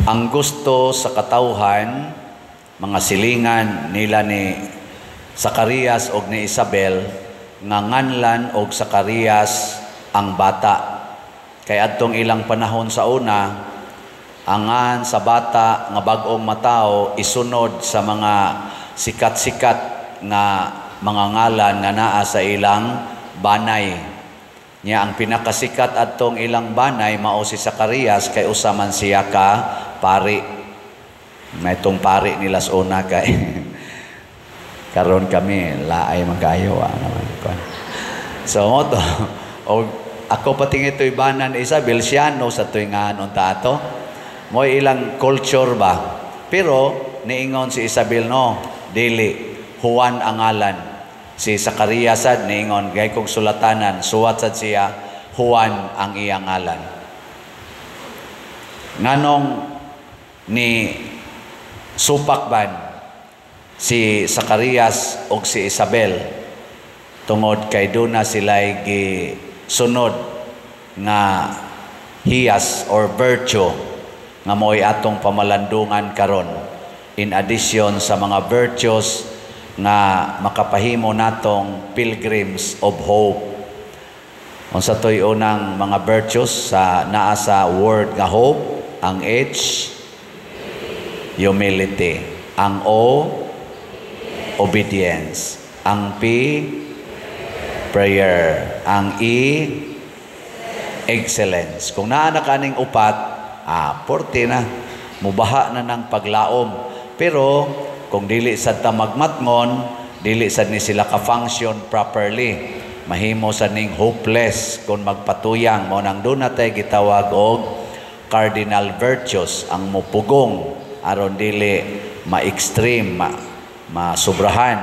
Ang gusto sa katawhan, mga silingan nila ni Zacarias og ni Isabel, nga nganlan og Zacarias ang bata. Kay adtong ilang panahon sa una, ang ngan sa bata nga bag-ong matao isunod sa mga sikat-sikat nga mga ngalan nga naa sa ilang banay. Nya ang pinakasikat adtong ilang banay mao si Zacarias kay usa man siya ka pari. May itong pari nila sa una kay karon kami laay man kayo naman kuan. So mo to og ako pati ito'y banan ni Isabel, siya no sa tuwing nga unta ato. Mo'y ilang culture ba. Pero niingon si Isabel, "No, dili, Juan ang ngalan." Si Zacarias sad niingon kay kung sulatanan, suwat sad siya, Juan ang iyang ngalan. Nganong ni supak ban si Zacarias og si Isabel? Tungod kay duna sila'y gisunod nga hiyas or virtue nga mo'y atong pamalandungan karon, in addition sa mga virtues nga makapahimo natong pilgrims of hope. Unsa to'y unang mga virtues sa naa sa word nga hope? Ang H, humility. Ang O, obedience. Ang P, prayer. Ang E, excellence. Kung naa na kaning upat, porte na. Mubaha na ng paglaom. Pero kung dili sad ta magmatngon, dili sad ni sila ka-function properly. Mahimo sad ning hopeless kung magpatuyang. Mao nang duna tay gitawag og cardinal virtues ang mupugong aron dili ma-extreme, masubrahan.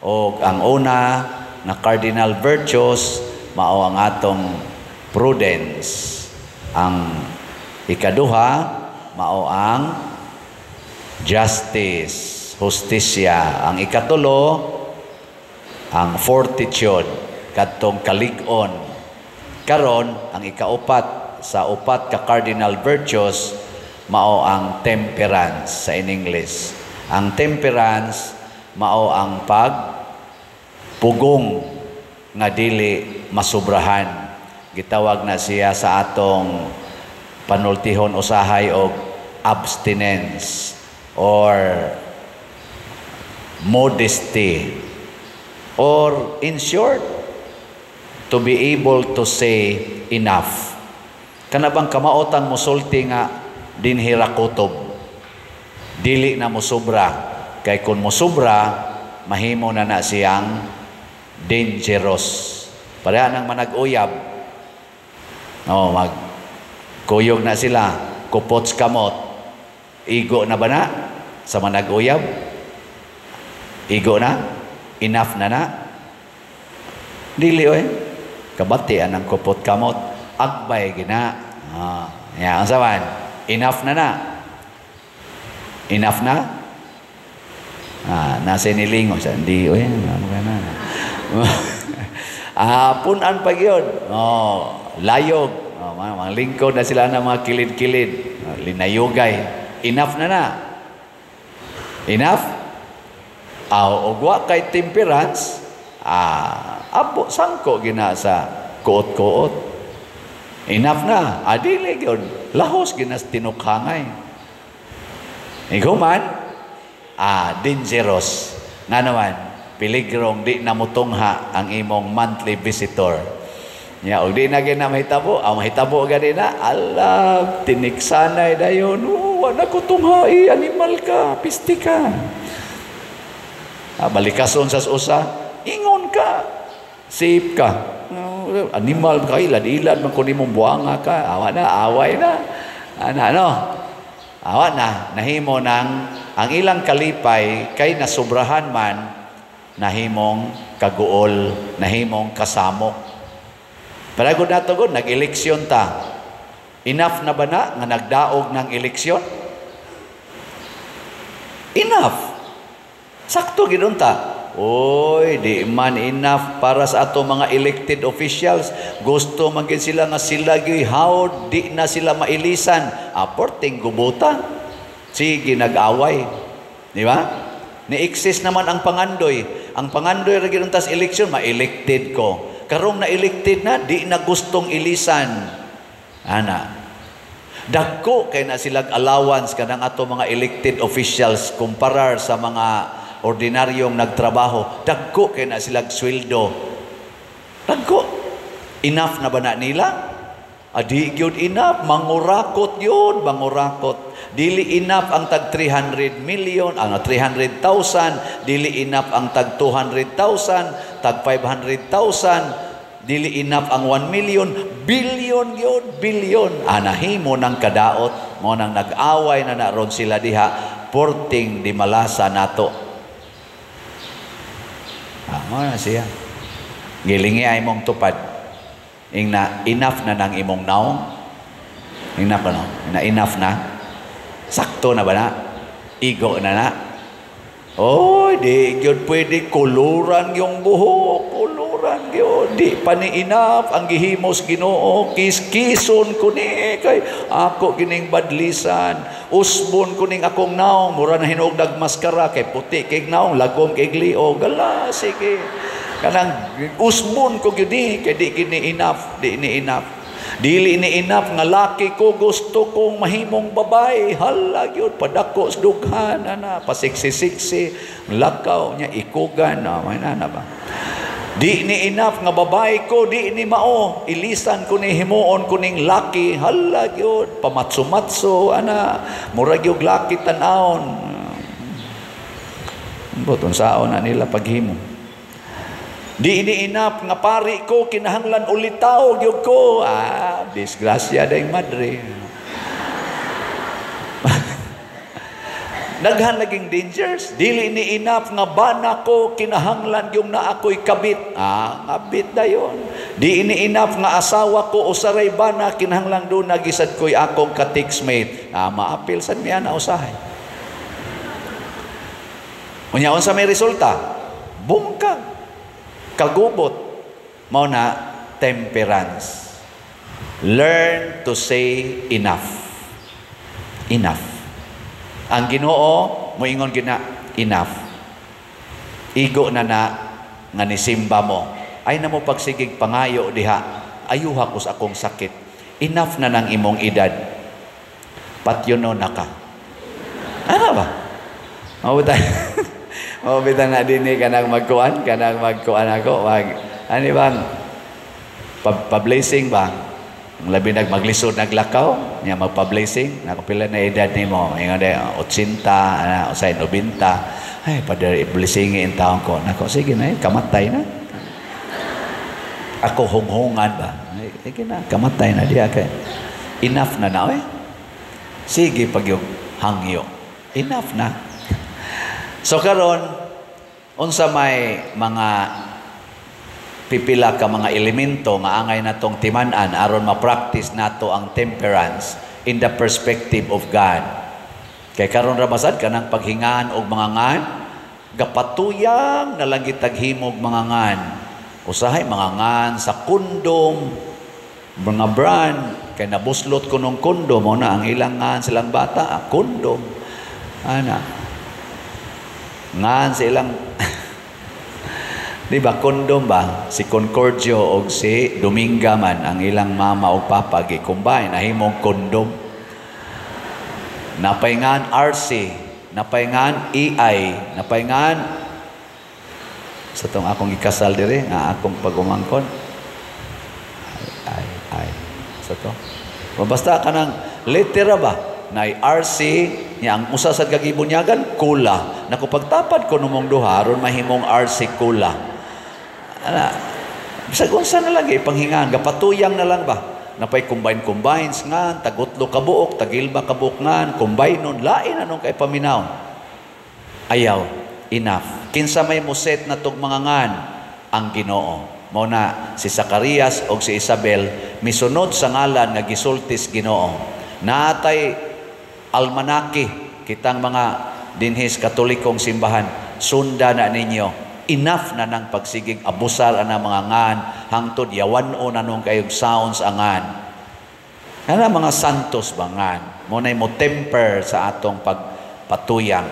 Og ang una na cardinal virtues mao ang atong prudence. Ang ikaduha mao ang justice, hustisya. Ang ikatulo, ang fortitude, kadtong kalig-on. Karon, ang ikaupat sa upat ka cardinal virtues mao ang temperance sa in English. Ang temperance mao ang pag pugong nga dili masubrahan. Gitawag na siya sa atong panultihon usahay og abstinence or modesty, or in short, to be able to say enough. Kana bang kamaotang musulti nga dinhi ra kutob, dili na mosobra, kay kung mosobra mahimo na na siyang dangerous. Pareha ng manag-uyab, no, mag kuyog na sila, kupot kamot, igo na ba na sa manag-uyab? Igo na? Enough na na? Dili oy. Kabati ang kupot kamot, agbay gina. Ya, ang sawan, enough na na? Enough na? Nasa nilingon sa hindi oy, ano ka na? Punan pa gyud. Oh, layog. Oh, mga lingkod na sila ng mga kilid-kilid. Oh, linayugay. Enough na na? Enough? Og wa kay temperance, abo sangko gina sa kuot-kuot. Enough na? Adili gyud. Lahos ginas tinukhangay. Iguman, dangerous. Nga naman, piligrong di na mutungha ang imong monthly visitor. Nya, og di na gina mahitabo, ang mahitabo gani na, ala, tiniksanay dayon, oh, wa na ko tunghai, animal ka, pisti ka. Balikason sa usa, ingon ka, safe ka. Animal ka, ilad-ilad man kun imong buanga ka, awa na, away na. Ano, ano? Awa na, nahimo ng ang ilang kalipay kay nasubrahan man, nahimong kaguol, nahimong kasamok. Pero gud nato gud, nag-eleksyon ta. Enough na ba na nga nagdaog ng eleksyon? Enough. Sakto gid unta. Oy, di man enough para sa ato mga elected officials. Gusto man gid sila nga sila gyud hawd, di na sila mailisan. Aporting gubuta. Sige, nag-away. Di ba? Ni-exist naman ang pangandoy. Ang pangandoy ra gyud tas election, ma-elected ko. Karong na-elected na, di na gustong ilisan. Ana. Dagko kay na silag allowance kanang ato mga elected officials kumparar sa mga ordinaryong nagtrabaho. Dagko kay na silag sweldo. Dagko. Enough na ba na nila? Adi gyud enough, mangurakot yun, mangurakot. Dili enough ang tag 300 million, ang 300,000, dili enough ang tag 200,000, tag 500,000, dili enough ang 1 million, billion yun, billion. Anahimo ng kadaot, mo nang nag-away na naron sila diha, porting di malasa nato. Mo na siya. Gilingi ay mong tupad. Ingna enough na nang imong naong. Enough ba no? Ingna enough na. Sakto na ba na? Igo na na. Oy, di gyud pwede kuluran yung buhok, kuluran gyud. Di pa ni enough ang gihimos Ginoo, kiskison ko ni kay ako gining badlisan. Usbon ko ning akong naong, mura na hinuog nagmaskara kay puti kay naong, lagom kay liog. Gala, sige. Kanang usbon ko gyud ni kay di gini enough, di ni enough. Dili ni enough nga laki ko, gusto kong mahimong babae. Hala gyud, padako sa dughan ana, pasiksi-siksi, lakaw niya ikugan na may nana ba. Di ni enough nga babae ko, di ni mao, ilisan ko ni himuon ko ning laki. Hala gyud, pamatso-matso ana, murag gyud laki tan-awon. Ambot unsaon na nila paghimo. Di ni enough nga pari ko, kinahanglan ulitaw gyud ko. Ah, disgrasya dayng madre. Daghan laging dangers. Dili ni enough nga bana ko, kinahanglan yung na ako'y kabit. Ah, kabit dayon. Di ni enough nga asawa ko usaray bana, kinahanglan doon nagisad ko'y akong ka-textmate. Ah, maapil sad miya na usahay. Unya unsa may resulta? Bungkag. Kagubot. Mao na temperance. Learn to say enough. Enough. Ang Ginoo moingon gina enough. Igo na na nga nisimba mo. Ay na mo pagsigig pangayo diha. Ayuha ko sa akong sakit. Enough na nang imong edad. Patyono na ka. Ano ba? Mabutay. Mabita na din ni kanang magkuan ako, mag ano bang pa-blessing ba? Ang labi nagmaglisod naglakaw, niya magpa-blessing, nakapila na edad nimo, ingon day 80, ana usay 90. Ay, padre, i-blessing in taon ko. Nako, sige na, kamatay na. Ako hunghungan ba? Ay, sige na, kamatay na diya kay. Enough na na, oy. Sige pag yung hangyo. Enough na. So karon unsa may mga pipila ka mga elemento nga angay natong timan-an aron ma-practice nato ang temperance in the perspective of God. Kay karon ra basad kanang paghingaan og mga ngan, gapatuyang na lang gitag himog mga ngan. Usahay mga ngan sa kondom, mga brand, kay nabuslot ko nung kondom, mo na ang ilang ngan silang bata, kondom. Ana. Ngan sa ilang di ba kondom ba si Concordio og si Dominga man ang ilang mama og papa gi-combine nahimong kondom. Napayngan RC, napayngan EI, napayngan sa tong akong gikasal dire nga akong pagumangkon. Ay ay sa to. Basta kanang litera ba nay RC niya ang usa sa gagibunyagan kula. Naku pagtapad ko numong duha aron mahimong RC kula. Ana, bisag unsa na lang ipanghingan, gapatuyang na lang ba? Napay combine-combines ngan, tagutlo kabuok, tagilba kabuok ngan, combine nun, lain anong kay paminaw. Ayaw, enough. Kinsa may muset na tog mga ngan, ang Ginoo. Mao na si Zacarias og si Isabel misunod sa ngalan nga gisultis Ginoo. Naatay almanaki kitang mga dinhis Katolikong simbahan, sunda na ninyo. Enough na nang pagsigig abusar ana mga ngan hangtod yawan-o na nung kayog sounds angan. Kana mga santos ba ngan? Mo nay mo temper sa atong pagpatuyang.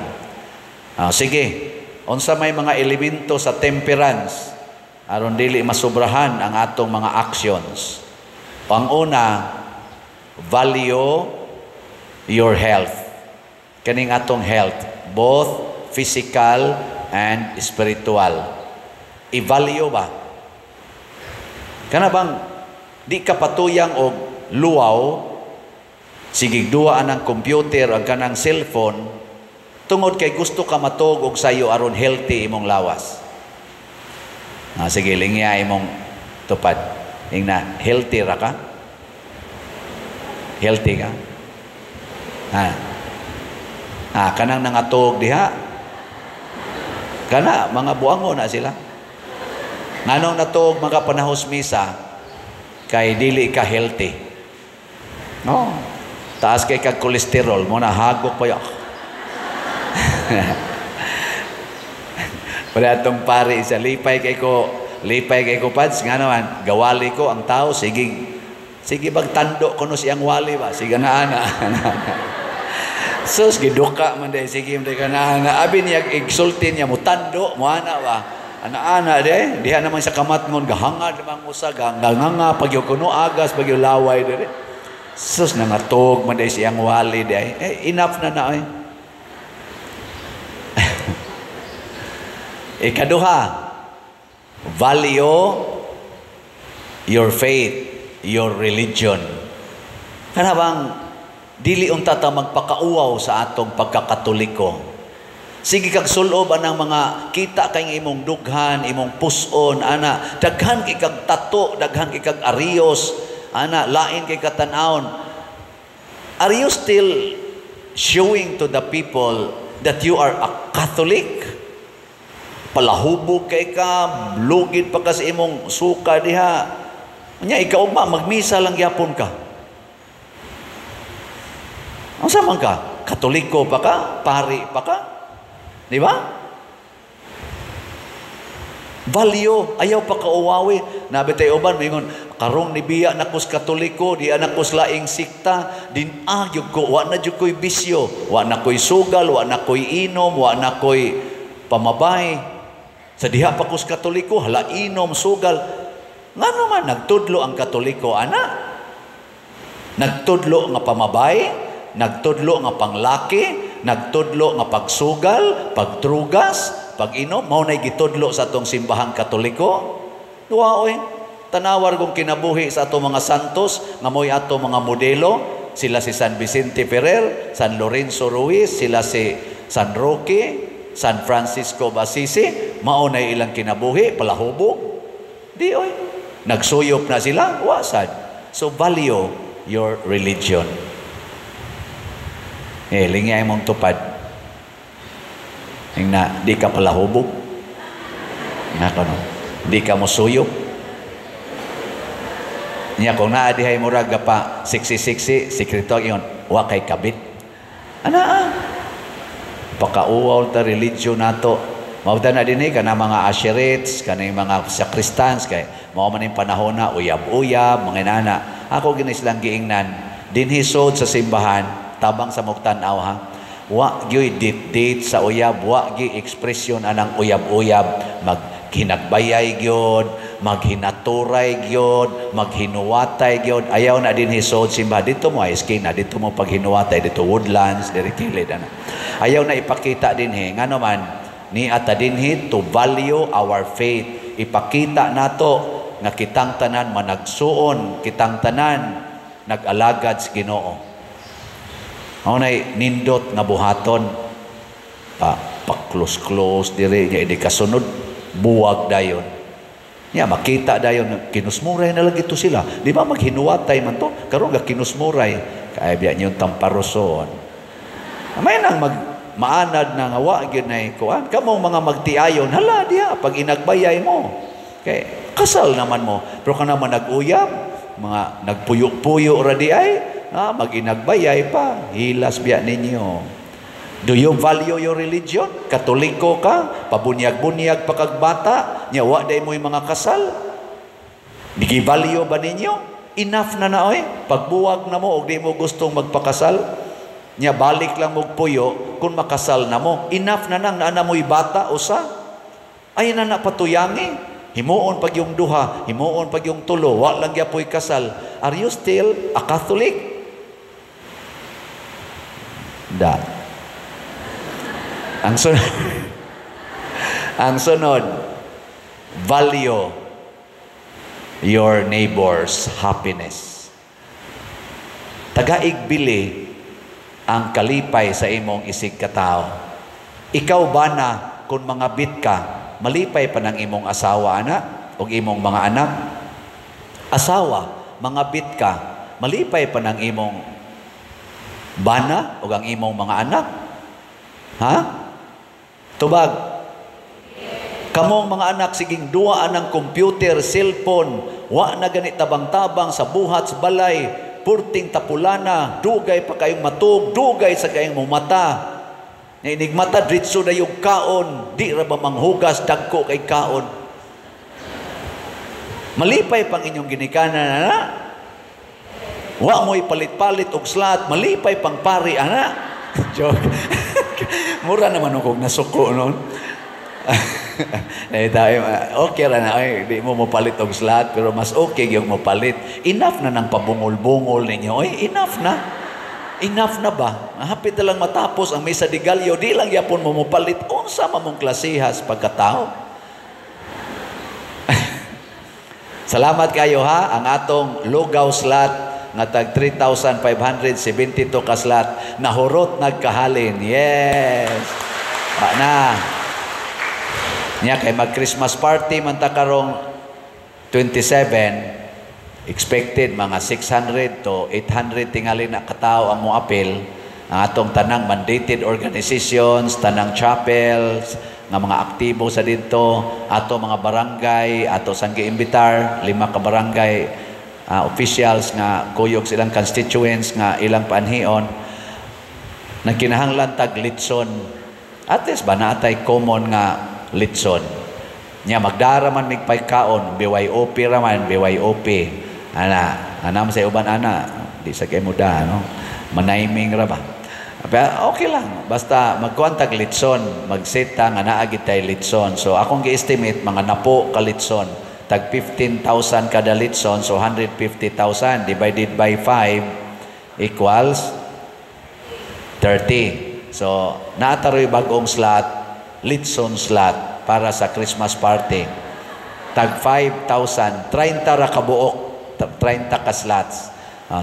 Sige, unsa may mga elemento sa temperance aron dili masubrahan ang atong mga actions? Pang-una, value your health. Kaning atong health, both physical and spiritual. I-value ba? Kana bang di ka patuyang og luwaw, sige duwa anang computer ang kanang cellphone, tungod kay gusto ka matug og sayo aron healthy imong lawas. Sige, lingya imong tupad. Ingna, healthy ra ka? Healthy ka? Ha? Kanang nangatog diha. Kana, mga buango na sila. Nganong natog mga panahos misa, kay dili ka healthy. No. Taas kay kag kolesterol, mo na hagok pa yun. Wala atong pare sa lipay kay ko pads, nga naman, gawali ko ang tao, sige, sige bagtando ko no siyang wali ba, sige na ana. Sus, giduka man day, sige man day ka na ana. Abi niya, igsulti niya, mutando, mo ana ba? Ana-ana de, diha naman sa kamat ngon, gahangad naman mo sa, ganganga, pagyo kuno agas, pagyo laway de. Sus, nangatog man day siyang wali day. Eh, enough na na eh. Ikaduha, value your faith, your religion. Kana bang dili unta ta magpakauwaw sa atong pagkakatoliko. Sige kag sulob anang mga kita kay imong dughan, imong puson, ana, daghan kay kag tato, daghan kay kag arios, ana, lain kay katan-awon. Are you still showing to the people that you are a Catholic? Palahubog kay ka, lugid pa ka sa imong suka diha. Nya ikaw ba magmisa lang gyapon ka? Unsa man ka? Katoliko pa ka? Pari pa ka? Di ba? Value, ayaw pa kauwawi. Nabi tayo uban, maingon, karong ni biya na kus Katoliko, di anak kus laing sikta, din gyud ko, wa na jud ko'y bisyo, wa na ko'y sugal, wa na ko'y inom, wa na ko'y pamabay. Sa diha pa kus Katoliko, hala inom, sugal. Ngano man, nagtudlo ang Katoliko, ana? Nagtudlo nga pamabay, nagtudlo nga panglaki, nagtudlo nga pagsugal, pagtrugas, pag-inom, mao na'y gitudlo sa atong simbahang Katoliko. Duwa oy, tanawar kong kinabuhi sa atong mga santos, nga mo'y ato mga modelo, sila si San Vicente Ferrer, San Lorenzo Ruiz, sila si San Roque, San Francisco Basisi, mao na'y ilang kinabuhi, palahubog. Di oy, nagsuyop na sila, wasad. So value your religion. Eh, lingay mong tupad. Ingna, di ka palahubog. Nako no. Di ka musuyop. Niya kung naa dihay murag pa siksi-siksi, sikreto ingon, wa kay kabit. Ana ah. Pakauwaw ta religion nato. Mao na dinhi kana mga asherets, kanang mga sakristans kay mao man ning panahon na uyab-uyab, mga inana. Ako gini silang giingnan dinhi sod sa simbahan, tabang sa mugtan-aw ha. Wa gyoy date sa uyab, wa gyoy ekspresyon anang uyab-uyab, maghinagbayay gyud, maghinaturay gyud, maghinuwatay gyud. Ayaw na dinhi sod simbahan dito mo eskinga, dito mo paghinuwatay dito Woodlands, diri kilid ana. Ayaw na ipakita dinhi ngano man ni ata dinhi to value our faith. Ipakita nato nga kitang tanan managsuon, kitang tanan nag-alagad sa Ginoo. Mao nay nindot nga buhaton pa pa-close-close diri nya idi kasunod buwag dayon. Nya makita dayon kinusmuray na lang ito sila. Di ba maghinuwatay man to? Karon ga kinusmuray kay biya niyo tamparoson. May nang mag maanad na nga wa gyud nay kuan. Kamong mga magtiayon hala diha pag inagbayay mo. Kay kasal naman mo. Pero kana man nag-uyab, mga nagpuyo-puyo ra di ay, maginagbayay pa, hilas biya ninyo. Do you value your religion? Katoliko ka, pabunyag-bunyag pa kag bata, nya wa day mo'y mga kasal. Gi-value ba ninyo? Enough na na oy. Pagbuwag na mo og di mo gustong magpakasal, nya balik lang mo puyo kung makasal na mo. Enough na nang naa na mo'y bata usa. Ay na na patuyangi. Himuon pag yung duha, himuon pag yung tulo, wa lang gyapoy kasal. Are you still a Catholic? Da. Ang sunod, value your neighbor's happiness. Tagaig bili ang kalipay sa imong isig katao. Ikaw ba na kung mga bit ka, malipay pa ng imong asawa ana o imong mga anak? Asawa, mga bit ka, malipay pa ng imong bana o ang imong mga anak? Ha? Tubag. Kamong mga anak, siging duwa ng computer, cellphone, wa na gani tabang-tabang sa buhat sa balay, purting tapulana, dugay pa kayong matug, dugay sa kayong mumata. Na inigmata, dritso na yung kaon, di ra ba manghugas, dagko kay kaon. Malipay pang inyong ginikanan, ana. Wa mo'y palit-palit og slot, malipay pang pari, ana. Joke. Mura naman akong nasuko noon. Eh, tayo, okay ra na, ay, di mo mopalit og slot, pero mas okay yung mopalit. Enough na ng pabungol-bungol ninyo. Oy, enough na. Enough na ba? Hapit na lang matapos ang Misa de Gallo, di lang yapon mo mopalit. Unsa mamong klasehas pagkatao? Salamat kayo ha, ang atong lugaw slot nga tag 3,572 ka slot nahurot nagkahalin. Yes. Pa na. Nya kay mag Christmas party man ta karong 27, expected mga 600 to 800 tingali na katao ang moapil. Ang atong tanang mandated organizations, tanang chapels nga mga aktibo sa didto, ato mga barangay, ato sang giimbitar, lima ka barangay officials nga kuyog silang constituents nga ilang paanhion, nagkinahanglan tag litson. At least ba naatay common nga litson. Nya magdara man mig pagkaon, BYOP ra man, BYOP. Ana, ana man sa uban ana, di sa kay muda no. Manaiming ra ba? Pero okay lang, basta magkuan tag litson, magseta nga naa gid tay litson. So akong gi-estimate mga napo ka litson, tag 15,000 kada litson, so 150,000 divided by 5 equals 30. So naataroy bag-ong slot, litson slot para sa Christmas party. Tag 5,000, 30 ra kabuok, 30 ka slots.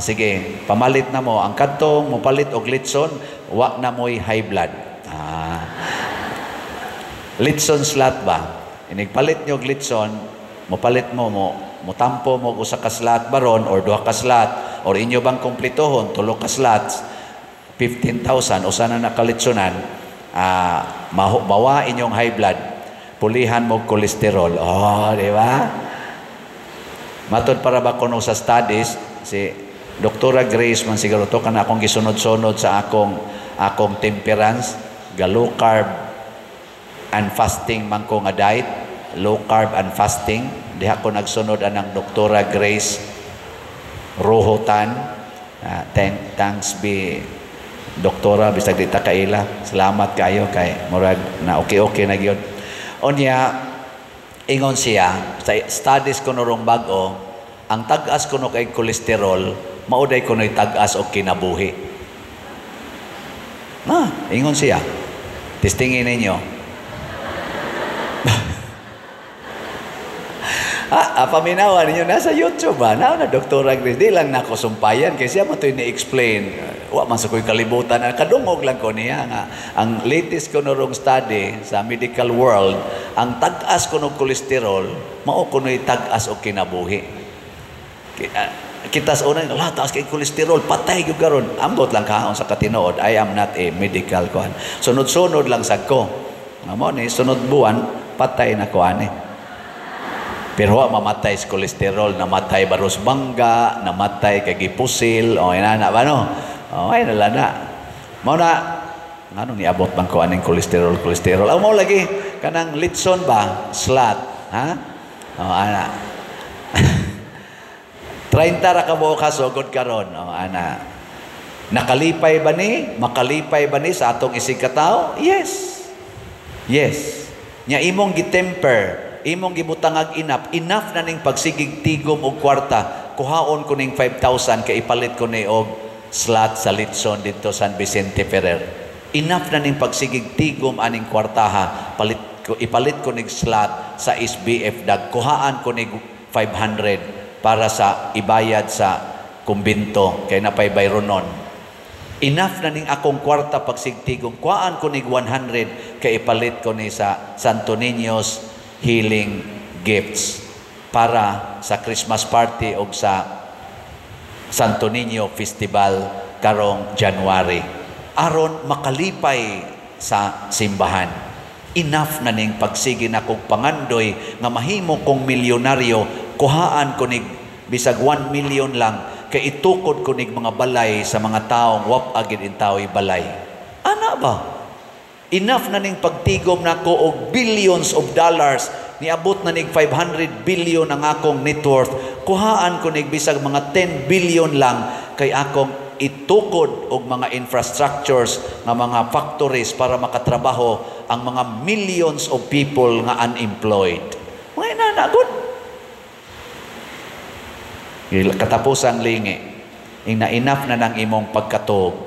Sige, pamalit na mo. Ang kadtong mopalit og litson, wa na mo'y high blood. Litson slot ba? Inigpalit nyo og litson, mopalit mo mo, motampo mo og usa ka slot baron or duha ka slot or inyo bang kumpletohon tulo ka slots, 15,000 usa na nakalitsonan, mawa inyong high blood, pulihan mo kolesterol. Oh, di ba? Matod para ba kuno sa studies si Doktora Grace man siguro to kana akong gisunod-sunod sa akong temperance, ga low carb and fasting man ko nga diet, low carb and fasting. Diha ko nagsunod anang Doktora Grace Rohotan. Thanks be Doktora, bisag di ta kaila. Salamat kayo kay murag na okay-okay na gyud. Unya ingon siya sa studies kuno rong bag-o, ang tag-as kuno kay kolesterol mao day kuno'y tag-as og kinabuhi. Na, ingon siya. Testingin ninyo. Paminawa ninyo nasa YouTube ba? Na Doktora Grace, di lang nako sumpayan kay siya man to'y ni-explain. Wa man sa ko'y kalibutan. Kadungog lang ko niya nga ang latest kuno rong study sa medical world, ang tag-as kuno kolesterol mao kuno'y tag-as og kinabuhi. Kita sa una, la taas kay kolesterol, patay gyud karon. Ambot lang kaon sa katinood. I am not a medical kuan. Sunod-sunod lang sad ko. Amo ni sunod buwan patay na ko ani. Pero wa mamatay sa kolesterol, namatay baros bangga, namatay kay gipusil, o inana ba no? O ay nala na. Mao na Ngano niabot man ko aning cholesterol, cholesterol? Aw, mao lagi kanang litson ba? Slot, ha? Oh, ana. 30 ra ka buok sugod karon. Oh, ana. Nakalipay ba ni? Makalipay ba ni sa atong isig katawo? Yes. Yes. Nya imong gitemper, imong gibutangag enough, enough na ning pagsigig tigom og kwarta. Kuhaon ko ning 5,000 kay ipalit ko ni og slot sa litson didto San Vicente Ferrer. Enough na ning pagsigig tigom aning kwartaha, palit ko, ipalit ko nig slot sa SBF dag. Kuhaan ko nig 500 para sa ibayad sa kumbinto kay napay bayronon. Enough na ning akong kwarta pagsigtigom. Kuhaan ko nig 100 kay ipalit ko ni sa Santo Niño's Healing Gifts para sa Christmas party o sa Santo Niño Festival karong January. Aron makalipay sa simbahan. Enough na ning pagsige na kong pangandoy nga mahimo kong milyonaryo, kuhaan ko nig bisag 1 million lang kay itukod ko nig mga balay sa mga taong wa gid intawoy balay. Ana ba? Enough na ning pagtigom nako og billions of dollars, niabot na nig 500 billion ang akong net worth. Kuhaan ko nig bisag mga 10 billion lang kay akong itukod og mga infrastructures nga mga factories para makatrabaho ang mga millions of people nga unemployed. Mga inana gud. Katapusang lingi, ing na enough na ng imong pagkatuog.